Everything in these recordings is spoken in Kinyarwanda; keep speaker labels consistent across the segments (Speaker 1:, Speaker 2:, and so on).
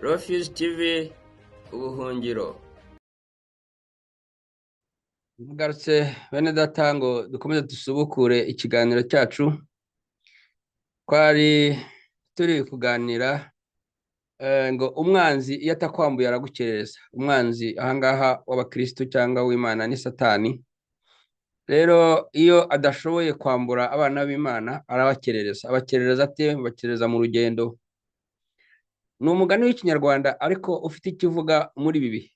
Speaker 1: Refuge TV ubuhungiro. Mugarutse bene data ngo dukomeze dusubukure ikiganiro cyacu. Twari turi kuganira ngo umwanzi iyo atakwambuye aragukerereza. Umwanzi ahangaha w'abakristo cyangwa w'Imana ni Satani. Rero iyo adashoboye kwambura abana b'Imana arabakerereza. Abakerereza ate? Abakerereza mu rugendo. Ni umugani w'Ikinyarwanda ariko ufite icyo uvuga muri ibi bihe.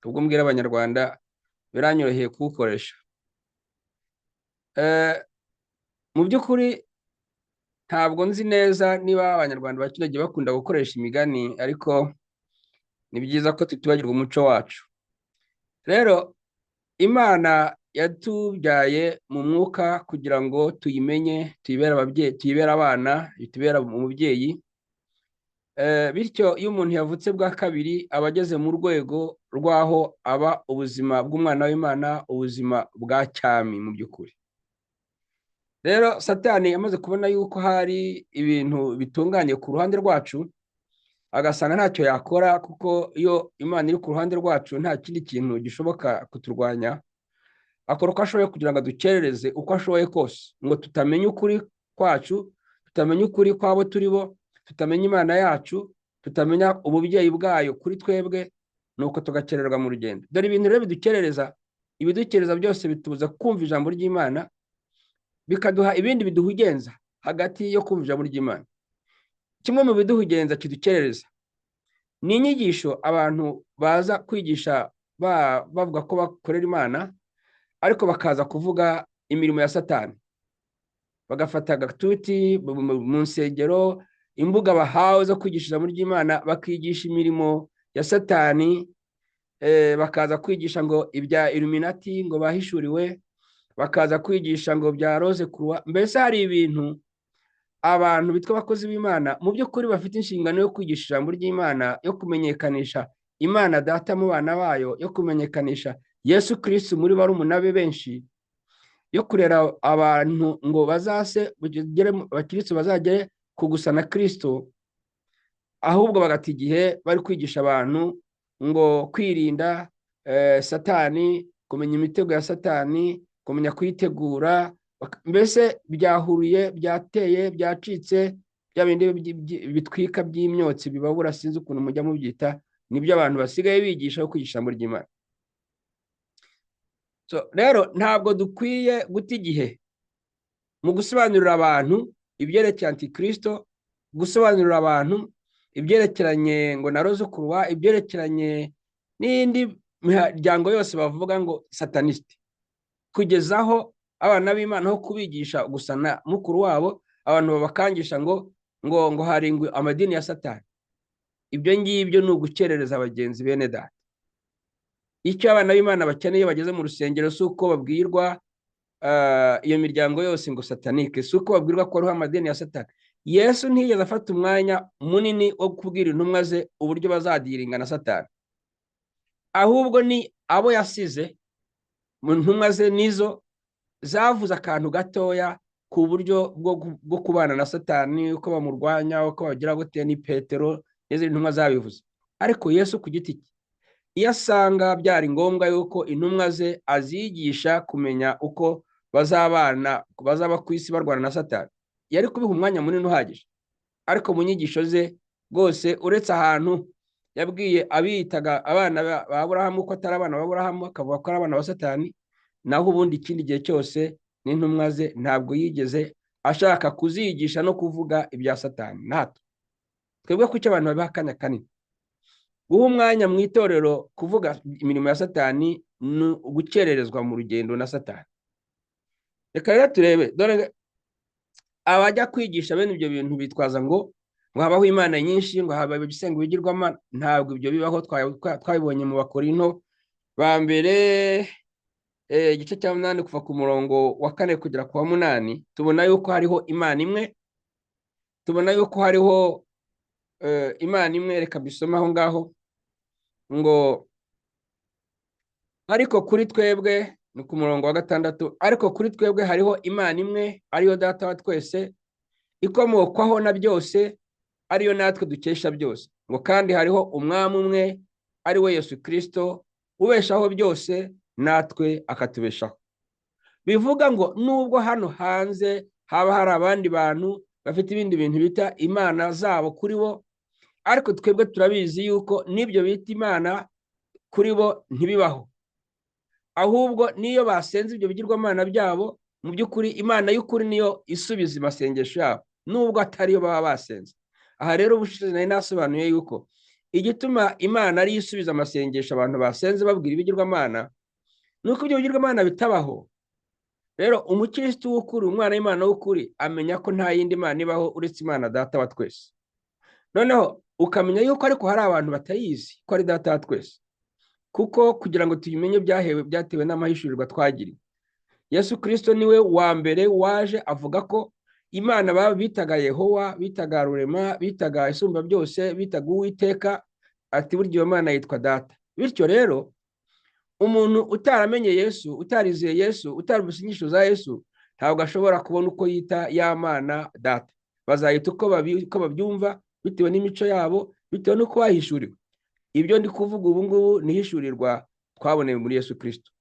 Speaker 1: Ubwo mbwira Abanyarwanda biranyoroheye kuwukoresha. Mu by'ukuri ntabwo nzi neza niba Abanyarwanda ba kino gihe bakunda gukoresha imigani, ariko ni byiza ko tutibagirwa umuco wacu. Rero Imana yatubyaye mu mwuka kugira ngo tuyimenye, tuyibere ababyeyi, tuyibere abana, itubere umubyeyi. Bityo iyo umuntu yavutse bwa kabiri aba ageze mu rwego rw'aho aba ubuzima bw'umwana w'Imana, ubuzima bwa cyami mu by'ukuri. Rero Satani amaze kubona yuko hari ibintu bitunganye ku ruhande rwacu, agasanga ntacyo yakora, kuko iyo Imana iri ku ruhande rwacu nta kindi kintu gishoboka kuturwanya, akora uko ashoboye kugira ngo adukerereze uko ashoboye kose, ngo tutamenya ukuri kwacu, tutamenya ukuri kw'abo turi bo, tutamenya Imana yacu, tutamenya ububyeyi bwayo kuri twebwe, nuko tugakererwa mu rugendo. Dore ibintu rero bidukerereza, ibidukerereza byose bitubuza kumva ijambo ry'Imana, bikaduha ibindi biduhugenza hagati yo kumva ijambo ry'Imana. Kimwe mu biduhugenza kidukerereza ni inyigisho abantu baza kwigisha bavuga ko bakorera Imana, ariko bakaza kuvuga imirimo ya Satani, bagafata agatuti mu nsengero, imbuga bahawe zo kwigisha ijambo ry'Imana, bakigisha imirimo ya Satani, bakaza kwigisha ngo ibya Illuminati ngo bahishuriwe, bakaza kwigisha ngo bya Rose Croix. Mbese hari ibintu abantu bitwa abakozi b'Imana mu by'ukuri bafite inshingano yo kwigisha ijambo ry'Imana, yo kumenyekanisha Imana Data mu bana bayo, yo kumenyekanisha Yesu Kristo muri barumuna be benshi, yo kurera abantu ngo bazase abakristo bazagere ku gusa na Kristo, ahubwo bagata igihe bari kwigisha abantu ngo kwirinda Satani, kumenya imitego ya Satani, kumenya kuyitegura. Mbese byahuruye, byateye, byacitse, bya bindi bitwika by'imyotsi bibabura, sinzi ukuntu mujya mubyita, nibyo abantu basigaye bigisha yo kwigisha ijambo ry'Imana. So rero ntabwo dukwiye guta igihe mu gusobanurira abantu ibyerekeye Antikristo, gusobanurira abantu ibyerekeranye ngo na Rose Croix, ibyerekeranye n'indi miryango yose bavuga ngo sataniste, kugezaho abana b'Imana ho kubigisha gusa na mukuru wabo, abantu babakangisha ngo ngo ngo hari amadini ya Satani. Ibyo ngibyo ni ugukerereza abagenzi bene data. Icyo abana b'Imana bakeneye bageze mu rusengero si uko babwirwa iyo miryango yose ngo satanike, si uko babwirwa ko hariho amadini ya Satani. Yesu ntiyigeze afata umwanya munini wo kubwira intumwa ze uburyo bazadiringa na Satani, ahubwo ni abo yasize mu ntumwa ze nizo zavuze akantu gatoya ku buryo bwo kubana na Satani, uko bamurwanya, uko bagira gute, ni Petero n'izindi ntumwa zabivuze. Ariko Yesu ku giti cye iyo asanga byari ngombwa yuko intumwa ze azigisha kumenya uko bazabana, bazaba ku isi barwana na Satani, yari kubiha umwanya munini uhagije. Ariko mu nyigisho ze rwose, uretse ahantu yabwiye abiyitaga abana ba Aburahamu ko atari abana ba Aburahamu, akavuga ko ari abana ba Satani, naho ubundi ikindi gihe cyose n'intumwa ze ntabwo yigeze ashaka kuzigisha no kuvuga ibya Satani na hato. Twebwe kuki abantu babiha akanya kanini? Guha umwanya mu itorero kuvuga imirimo ya Satani ni ugukererezwa mu rugendo na Satani. Reka rero turebe, dore abajya kwigisha bene ibyo bintu bitwaza ngo habaho imana nyinshi, ngo haba ibisengo bigirwamana. Ntabwo ibyo bibaho, twabibonye mu Bakorinto ba mbere igice cya 8 kuva ku murongo wa 4 kugera ku wa 8, tubona yuko hariho Imana imwe, tubona yuko hariho Imana imwe. Reka bisome aho ngaho ngo ariko kuri twebwe, ni ku murongo wa 6, ariko kuri twebwe hariho Imana imwe ariyo Data wa twese, ikomokwaho na byose, ariyo natwe dukesha byose. Ngo kandi hariho umwami umwe, ari we Yesu Kirisito, ubeshaho byose, natwe akatubeshaho. Bivuga ngo nubwo hano hanze haba hari abandi bantu bafite ibindi bintu bita imana zabo kuri bo, ariko twebwe turabizi yuko n'ibyo bita imana kuri bo ntibibaho. Ahubwo n'iyo basenze ibyo bigirwamana byabo, mu by'ukuri Imana y'ukuri niyo isubiza amasengesho yabo, nubwo atariyo baba basenze. Aha rero ubushize nari nasobanuye yuko igituma Imana ariyo isubiza amasengesho abantu basenze babwira ibigirwamana, ni uko ibyo bigirwamana bitabaho. Rero umukirisitu w'ukuri, umwana w'Imana w'ukuri, amenya ko nta yindi mana ibaho uretse Imana Data wa twese. Noneho ukamenya yuko ariko hari abantu batayizi ko ari Data wa twese, kuko kugira ngo tuyimenye byahewe byatewe n'amahishurirwa twagiriwe. Yesu Kirisito niwe wa mbere waje avuga ko Imana baba bitaga Yehowa, bitaga Rurema, bitaga Isumba byose, bitaga Uwiteka, ati burya iyo Mana yitwa Data. Bityo rero umuntu utaramenye Yesu, utarizeye Yesu, utarumvise inyigisho za Yesu, ntabwo ashobora kubona uko yita ya Mana Data. Bazayita uko babyumva, bitewe n'imico yabo, bitewe n'uko bahishuriwe. Ibyo ndi kuvuga ubu ngubu ni ihishurirwa twaboneye muri Yesu Kirisito.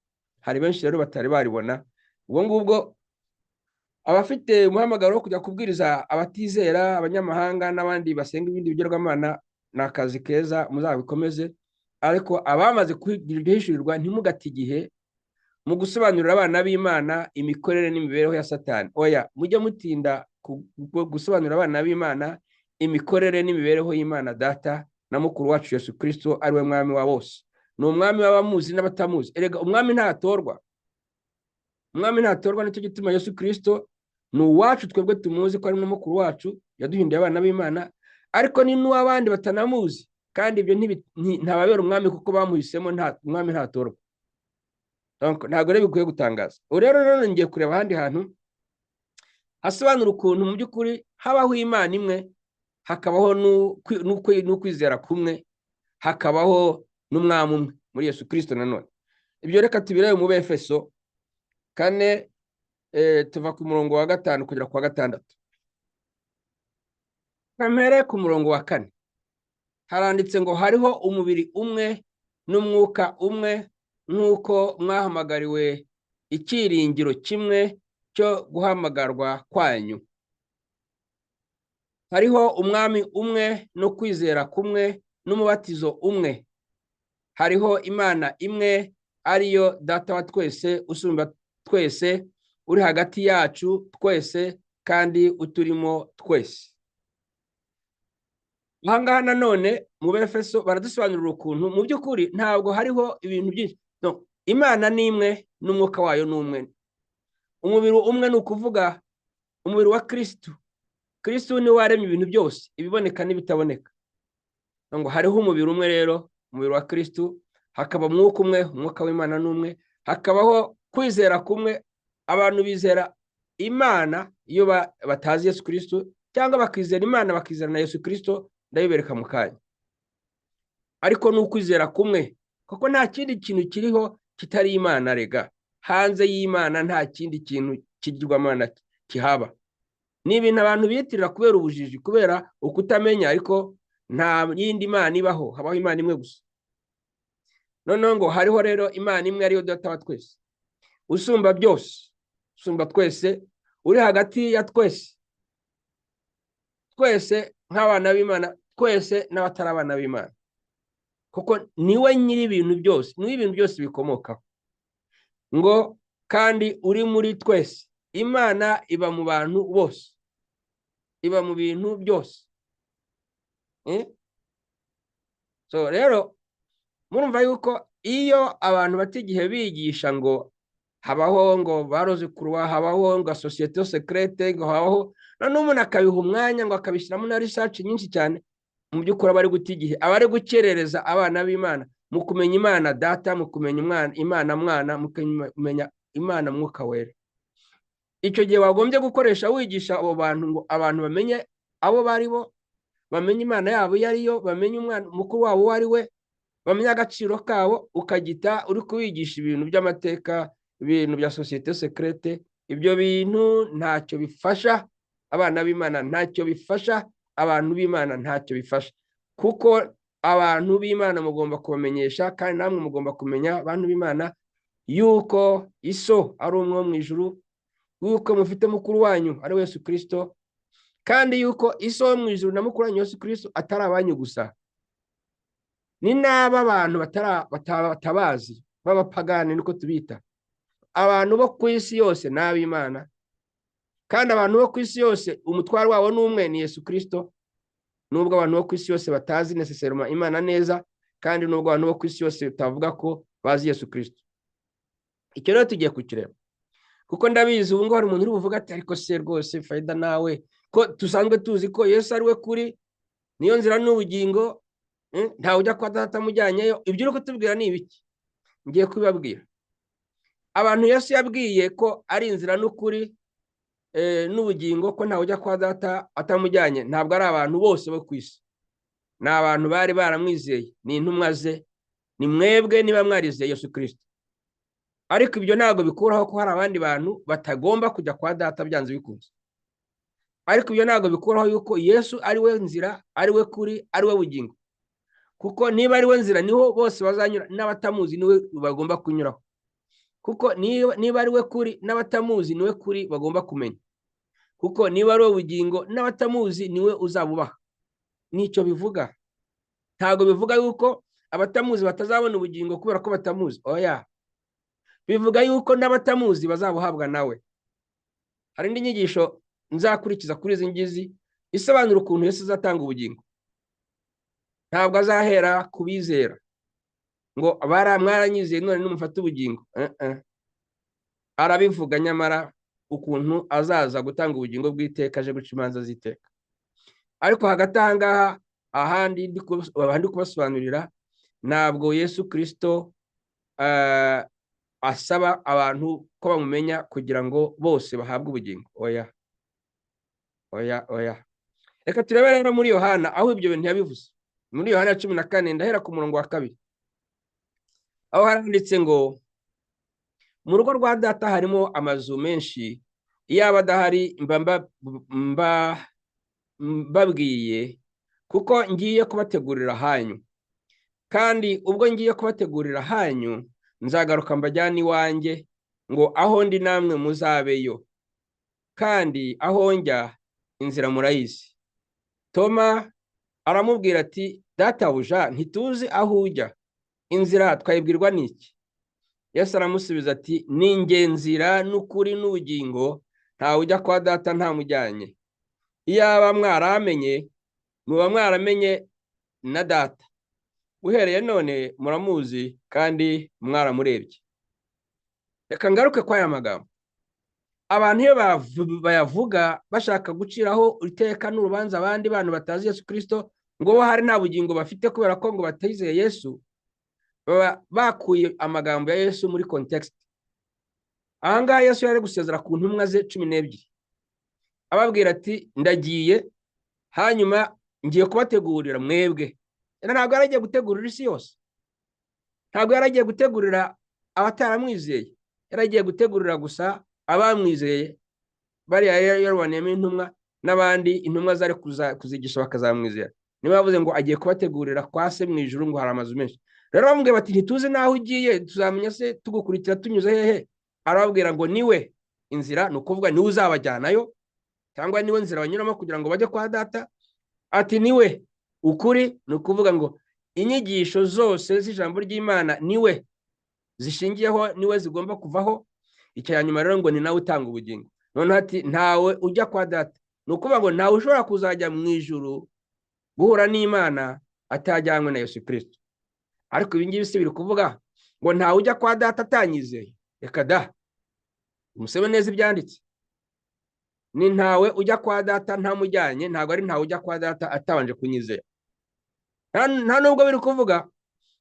Speaker 1: Hari benshi rero batari baribona. Ubwo ngubwo abafite umuhamagaro wo kujya kubwiriza abatizera, abanyamahanga n'abandi basenga ibindi bigirwamana, ni akazi keza, muzabikomeze. Ariko abamaze kugira iryo hishurirwa, ntimugate igihe mu gusobanurira abana b'Imana imikorere n'imibereho ya Satani. Oya, mujye mutinda gusobanurira abana b'Imana imikorere n'imibereho y'Imana Data na mukuru wacu Yesu Kirisito, ari we mwami wa bose. Ni umwami w'abamuzi n'abatamuzi. Erega umwami ntatorwa, umwami ntatorwa. Nicyo gituma Yesu Kirisito ni uwacu, twebwe tumuzi ko ari mukuru wacu, yaduhinduye abana b'Imana, ariko ni n'uw'abandi batanamuzi. Kandi ibyo ntababera umwami kuko bamuhisemo. Nta umwami ntatorwa, ntabwo rero bikwiye gutangaza. Ubu rero none ngiye kureba ahandi hantu hasobanura ukuntu mu by'ukuri habaho Imana imwe, hakabaho n'ukwizera kumwe, hakabaho n'umwami umwe muri Yesu Kirisito. Nanone ibyo reka tubirebe mu Befeso 4, tuva ku murongo wa 5 kugera ku wa 6. Kamere ku murongo wa 4 haranditse ngo hariho umubiri umwe n'umwuka umwe, nk'uko mwahamagariwe icyiringiro kimwe cyo guhamagarwa kwanyu. Hariho umwami umwe no kwizera kumwe n'umubatizo umwe. Hariho Imana imwe, ariyo Data wa twese, usumba twese, uri hagati yacu twese kandi uturimo twese. Aha ngaha nanone mu Befeso baradusobanurira ukuntu mu by'ukuri ntabwo hariho ibintu byinshi. Imana ni imwe n'umwuka wayo ni umwe. Umubiri umwe ni ukuvuga umubiri wa Kirisitu. Kirisitu niwe waremye ibintu byose, ibiboneka n'ibitaboneka. Ngo hariho umubiri umwe rero, umubiri wa Kirisitu, hakaba umwuka umwe, umwuka w'Imana ni umwe, hakabaho kwizera kumwe. Abantu bizera Imana iyo batazi Yesu Kirisitu, cyangwa bakizera Imana bakizera na Yesu Kirisitu, ndabibereka mu kanya. Ariko ni ukwizera kumwe, kuko nta kindi kintu kiriho kitari Imana. Rega hanze y'Imana nta kindi kintu kigirwamana kihaba. Ni ibintu abantu biyitirira kubera ubujiji, kubera ukutamenya, ariko nta yindi Mana ibaho, habaho Imana imwe gusa. Noneho ngo hariho rero Imana imwe, ariyo Data wa twese, usumba byose, usumba twese, uri hagati ya twese, twese nk'abana b'Imana, twese n'abatari abana b'Imana, kuko niwe nyiri ibintu byose, niwe ibintu byose bikomokaho. Ngo kandi uri muri twese. Imana iba mu bantu bose, iba mu bintu byose. So rero murumva yuko iyo abantu bata igihe bigisha ngo habaho ngo baroze kuruwa, habaho ngo société secrète, ngo habaho, noneho umuntu akabiha umwanya ngo akabishyiramo na research nyinshi cyane, mu by'ukuri aba ari guta igihe, aba ari gukerereza abana b'Imana mu kumenya Imana Data, mu kumenya umwana Imana Mwana, mu kumenya Imana Mwuka Wera. Icyo gihe wagombye gukoresha wigisha abo bantu ngo abantu bamenye abo bari bo, bamenye Imana yabo iyo ariyo, bamenye umwana mukuru wabo uwo ari we, bamenye agaciro kabo, ukagita uri kubigisha ibintu by'amateka, ibintu bya société secrète. Ibyo bintu ntacyo bifasha abana b'Imana, ntacyo bifasha abantu b'Imana, ntacyo bifasha. Kuko abantu b'Imana mugomba kubamenyesha, kandi namwe mugomba kumenya abantu b'Imana yuko iso ari umwe wo mu ijuru, yuko mufite mukuru wanyu ari we Yesu Kristo, kandi yuko iso wo mu ijuru na mukuru wanyu Yesu Kristo atari abanyu gusa. Ni n'aba bantu batabazi b'abapagani, niko tubita, abantu bo ku isi yose ni ab'Imana, kandi abantu bo ku isi yose umutwaro wabo ni umwe, ni Yesu Kristo. Nubwo abantu bo ku isi yose batazi nécessairement Imana neza, kandi nubwo abantu bo ku isi yose batavuga ko bazi Yesu Kristo. Icyo rero tugiye kukireba, kuko ndabizi ubu ngubu hari umuntu uri buvuga ati: "Ariko se rwose Fayida, nawe ko dusanzwe tuzi ko Yesu ari we kuri, niyo nzira n'ubugingo, ntawe ujya kwa Data atamujyanyeyo, ibyo uri kutubwira ni ibiki?" Ngiye kubibabwira. Abantu Yesu yabwiye ko ari inzira n'ukuri n'ubugingo, ko ntawe ujya kwa Data atamujyanye, ntabwo ari abantu bose bo ku isi. Ni abantu bari baramwizeye, ni intumwa ze, ni mwebwe niba mwarizeye Yesu Kirisito. Ariko ibyo ntabwo bikuraho ko hari abandi bantu batagomba kujya kwa Data byanze bikunze. Ariko ibyo ntabwo bikuraho yuko Yesu ari we nzira, ari we kuri, ari we bugingo. Kuko niba ari we nzira, niho bose bazanyura, n'abatamuzi niwe bagomba kunyuraho. Kuko niba ari we kuri, n'abatamuzi niwe kuri bagomba kumenya. Kuko niba ari we bugingo, n'abatamuzi niwe uzabubaha. Nicyo bivuga. Ntabwo bivuga yuko abatamuzi batazabona ubugingo kubera ko batamuzi. Oya. Bivuga yuko n'abatamuzi bazabuhabwa nawe. Hari indi nyigisho nzakurikiza kuri izi ngizi isobanura ukuntu Yesu azatanga ubugingo. Ntabwo azahera ku bizera ngo mwaranyizeye none nimufate ubugingo. Arabivuga nyamara ukuntu azaza gutanga ubugingo bw'iteka, aje guca imanza z'iteka. Ariko hagati aha ngaha, ahandi ndi kubasobanurira, ntabwo Yesu Kirisito asaba abantu ko bamumenya kugira ngo bose bahabwe ubugingo. Oya, oya, oya. Reka turebe rero muri Yohana aho ibyo bintu yabivuze. Muri Yohana 14, ndahera ku murongo wa 2, aho haranditse ngo: "Mu rugo rwa Data harimo amazu menshi, iyaba adahari mba mbabwiye, kuko ngiye kubategurira hanyu. Kandi ubwo ngiye kubategurira hanyu, nzagaruka mbajyane iwanjye, ngo aho ndi namwe muzabeyo. Kandi aho njya inzira murayizi." Toma aramubwira ati: "Databuja, ntituzi aho ujya, inzira twayibwirwa n'iki?" Yesu aramusubiza ati: "Ni njye nzira n'ukuri n'ubugingo, ntawe ujya kwa Data ntamujyanye. Iyaba mwaramenye, muba mwaramenye na Data. Uhereye none muramuzi kandi mwaramurebye." Reka ngaruke kwa aya magambo. Abantu iyo bayavuga bashaka guciraho iteka n'urubanza abandi bantu batazi Yesu Kirisito, ngo bo hari nta bugingo bafite kubera ko ngo batizeye Yesu, baba bakuye amagambo ya Yesu muri context. Aha ngaha Yesu yari gusezera ku ntumwa ze 12, ababwira ati: "Ndagiye, hanyuma ngiye kubategurira mwebwe." Ntabwo yari agiye gutegurira isi yose, ntabwo yari agiye gutegurira abataramwizeye, yari agiye gutegurira gusa abamwizeye, bariya yarobanuyemo intumwa n'abandi intumwa zari kuzigisha bakazamwizera. Niba bavuze ngo agiye kubategurira kwa Se mu ijuru, ngo hari amazu menshi. Rero bamubwira bati: "Ntituzi n'aho ugiye, tuzamenya se tugukurikira tunyuze hehe?" Arababwira ngo niwe inzira, ni ukuvuga niwe uzabajyanayo, cyangwa niwe nzira banyuramo kugira ngo bajye kwa Data. Ati: "Niwe ukuri", ni ukuvuga ngo inyigisho zose z'ijambo ry'Imana niwe zishingiyeho, niwe zigomba kuvaho. Icya nyuma rero ngo ni nawe utanga ubugingo. Noneho ati: "Ntawe ujya kwa Data", ni ukuvuga ngo ntawe ushobora kuzajya mu ijuru guhura n'Imana atajyanywe na Yesu Kirisito. Ariko ibi ngibi si biri kuvuga ngo ntawe ujya kwa Data atanyizeye. Reka da, umusebe neza ibyanditse. Ni ntawe ujya kwa Data ntamujyanye, ntabwo ari ntawe ujya kwa Data atabanje kunyizera. Nta nubwo biri kuvuga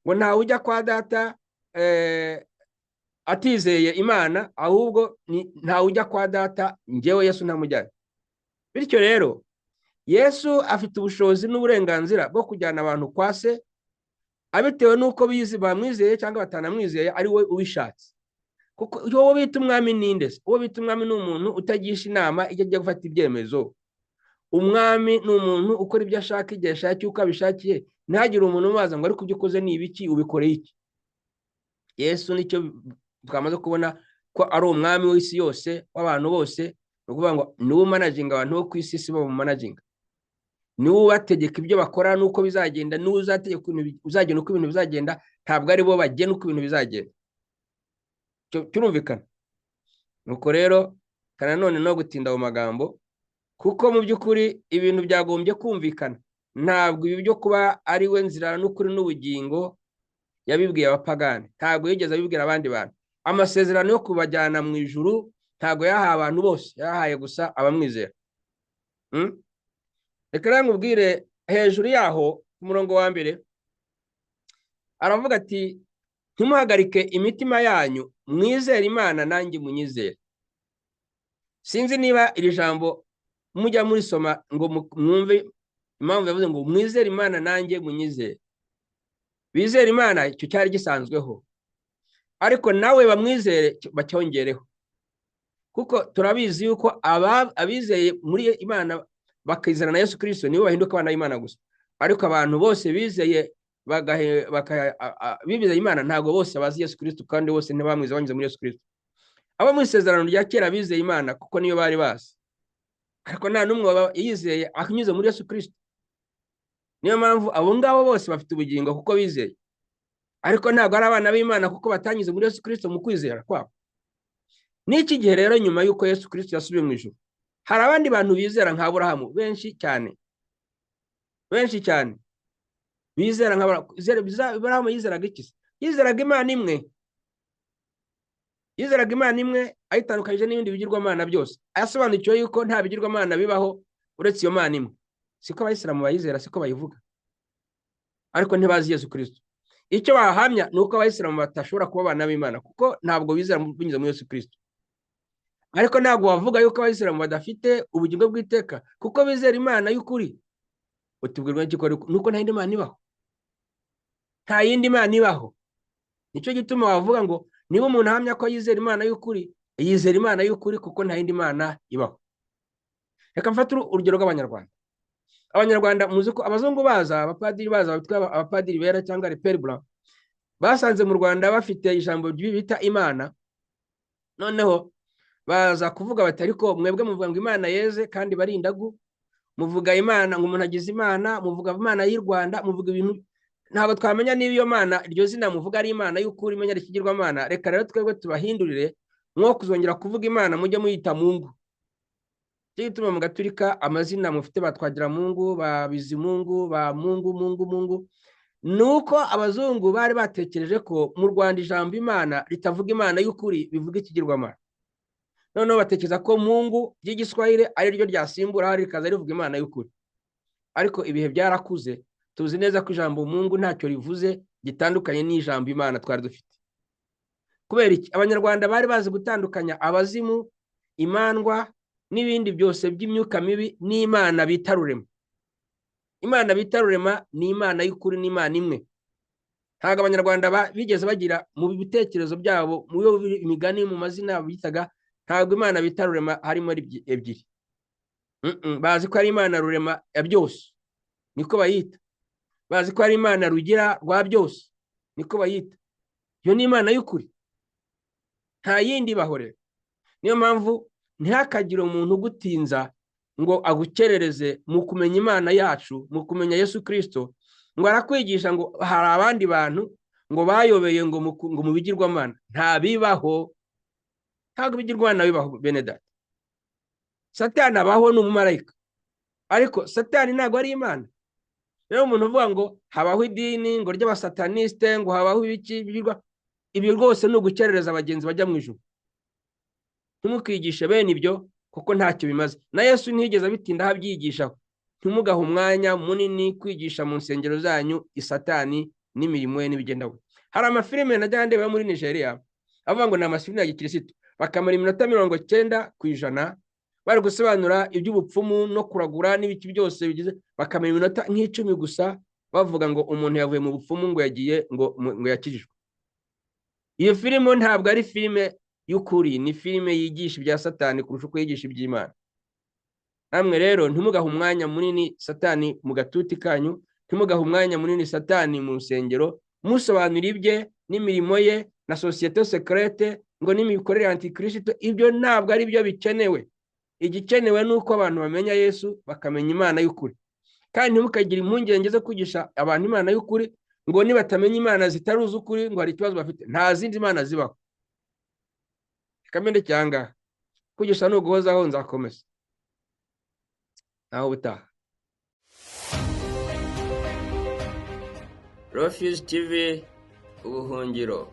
Speaker 1: ngo ntawe ujya kwa Data atizeye Imana, ahubwo ntawe ujya kwa Data ngewe Yesu ntamujyanye. Bityo rero Yesu afite ubushobozi n'uburenganzira bwo kujyana abantu kwa Se, abitewe n'uko bizi bamwizeye cyangwa batanamwizeye, ari we ubishatse. Kuko uwo bita umwami ninde se? Uwo bita umwami ni umuntu utagisha inama iyo agiye gufata ibyemezo. Umwami ni umuntu ukora ibyo ashaka igihe ashakiye, uko abishakiye, ntihagire umuntu umubaza ngo ariko ibyo ukoze ni ibiki, ubikoreye iki? Yesu nicyo twamaze kubona ko ari umwami w'isi yose, w'abantu bose. Ni ukuvuga ngo niwe umanaginga abantu bo ku isi, si bo bamumanaginga. Niwe ubategeka ibyo bakora n'uko bizagenda, niwe uzategeka uzagena uko ibintu bizagenda, ntabwo ari bo bagena uko ibintu bizagenda. Kirumvikana. Nuko rero nanone no gutinda mu magambo, kuko mu by'ukuri ibintu byagombye kumvikana. Ntabwo ibi byo kuba ari we nzira n'ukuri n'ubugingo yabibwiye abapagani, ntabwo yigeze abibwira abandi bantu. Amasezerano yo kubajyana mu ijuru ntabwo yahaye abantu bose, yahaye gusa abamwizera. Reka rero nkubwire hejuru yaho ku murongo wa mbere aravuga ati ntimuhagarike imitima yanyu, mwizere Imana nanjye munyizere. Sinzi niba iri jambo mujya murisoma ngo mwumve impamvu yavuze ngo mwizere Imana nanjye munyizere. Bizere Imana icyo cyari gisanzweho, ariko nawe bamwizere bacyongereho, kuko turabizi yuko abizeye muri Imana bakizera na Yesu Kristo nibo bahinduka abana b'Imana gusa. Ariko abantu bose bizeye bizeye Imana ntabwo bose bazi Yesu Kristo, kandi bose ntibamwize banyuze muri Yesu Kristo. Abo mu isezerano rya kera bizeye Imana kuko niyo bari bazi, ariko nta n'umwe yizeye anyuze muri Yesu Kristo. Niyo mpamvu abo ngabo bose bafite ubugingo kuko bizeye, ariko ntabwo ari abana b'Imana kuko batanyuze muri Yesu Kristo mu kwizera kwabo. N'iki gihe rero nyuma y'uko Yesu Kristo yasubiye mu ijuru, hari abandi bantu bizera nka Aburahamu benshi cyane, benshi cyane bizera nka Aburahamu. Yizeraga iki? Yizeraga Imana imwe, yizeraga Imana imwe ayitandukanyije n'ibindi bigirwamana byose, asobanukiwe yuko nta bigirwamana bibaho uretse iyo Mana imwe. Siko abayisilamu bayizera, siko bayivuga, ariko ntibazi Yesu Kristo. Icyo bahamya ni uko abayisilamu batashobora kuba abana b'Imana kuko ntabwo bizera binyuze muri Yesu Kristo. Ariko ntabwo wavuga yuko abayisilamu badafite ubugingo bw'iteka kuko bizera Imana y'ukuri. Utubwirwa n'iki? Nuko nta yindi Mana ibaho, nta yindi Mana ibaho. Nicyo gituma wavuga ngo niba umuntu ahamya ko yizera Imana y'ukuri, yizera Imana y'ukuri kuko nta yindi Mana ibaho. Reka mfate urugero rw'Abanyarwanda. Abanyarwanda muzi ko abazungu baza, abapadiri baza, bitwa abapadiri bera cyangwa les pères blancs, basanze mu Rwanda bafite ijambo bita Imana. Noneho baza kuvuga bati ariko mwebwe muvuga ngo Imana yeze kandi bari indagu, muvuga Imana ngo umuntu agize Imana, muvuga Imana y'u Rwanda, muvuga ibintu ntabwo twamenya niba iyo Mana iryo zina muvuga ari Imana y'ukuri, imenya ikigirwamana. Reka rero twebwe tubahindurire, mwo kuzongera kuvuga Imana mujye muyita Mungu. Cyo gituma mu Gaturika amazina mufite ba Twagiramungu, ba Bizimungu, ba Mungu, Mungu, Mungu, nuko abazungu bari batekereje ko mu Rwanda ijambo Imana ritavuga Imana y'ukuri, bivuga ikigirwamana. Noneho batekereza ko Mungu ry'igiswahili ari ryo ryasimbura hari rikaza rivuga Imana y'ukuri. Ariko ibihe byarakuze, tuzi neza ko ijambo Mungu ntacyo rivuze gitandukanye n'ijambo Imana twari dufite. Kubera iki? Abanyarwanda bari bazi gutandukanya abazimu, imandwa n'ibindi byose by'imyuka mibi n'Imana bita Rurema. Imana bita Rurema ni Imana y'ukuri, ni Imana imwe. Ntabwo Abanyarwanda bigeze bagira mu bitekerezo byabo, mu imigani, mu mazina bitaga, ntabwo Imana bita Rurema harimo ebyiri. Bazi ko ari Imana Rurema ya byose, niko bayita. Bazi ko ari Imana Rugira rwa byose, niko bayita. Iyo ni Imana y'ukuri, nta yindi ibaho rero. Niyo mpamvu ntihakagire umuntu ugutinza ngo agukerereze mu kumenya Imana yacu, mu kumenya Yesu Kristo, ngo arakwigisha ngo hari abandi bantu ngo bayobeye ngo mu bigirwamana. Nta bibaho, ntabwo ibigirwamana bibaho bene data. Satani abaho ni umumarayika, ariko Satani ntabwo ari Imana. Rero umuntu uvuga ngo habaho idini ngo ry'abasataniste, ngo habaho ibiki bigirwa, ibi rwose ni ugukerereza abagenzi bajya mu ijuru. Ntimukigishe bene ibyo kuko ntacyo bimaze. Na Yesu ntiyigeze abitindaho abyigishaho. Ntimugahe umwanya munini kwigisha mu nsengero zanyu isatani n'imirimo ye n'ibigenda we. Hari amafilime najya ndeba muri Nigeria avuga ngo ni amafilime ya gikirisitu, bakamara iminota 90% bari gusobanura iby'ubupfumu no kuragura n'ibiki byose bigize, bakamara iminota nk'icumi gusa bavuga ngo umuntu yavuye mu bupfumu ngo yagiye ngo yakijijwe. Iyo filime ntabwo ari filime y'ukuri, ni filime yigisha ibya Satani kurusha uko yigisha iby'Imana. Namwe rero ntimugahe umwanya munini Satani mu gatuti kanyu, ntimugahe umwanya munini Satani mu rusengero, musobanura ibye n'imirimo ye na société secrète ngo n'imikorere ya antikirisito. Ibyo ntabwo ari byo bikenewe. Igikenewe ni uko abantu bamenya Yesu, bakamenya Imana y'ukuri. Kandi ntimukagire impungenge zo kwigisha abantu Imana y'ukuri, ngo nibatamenya imana zitari ukuri ngo hari ikibazo bafite. Nta zindi mana zibaho. Reka mbende cyangwa kwigisha ni uguhozaho, nzakomeza naho ubutaha. Refuge TV, ubuhungiro.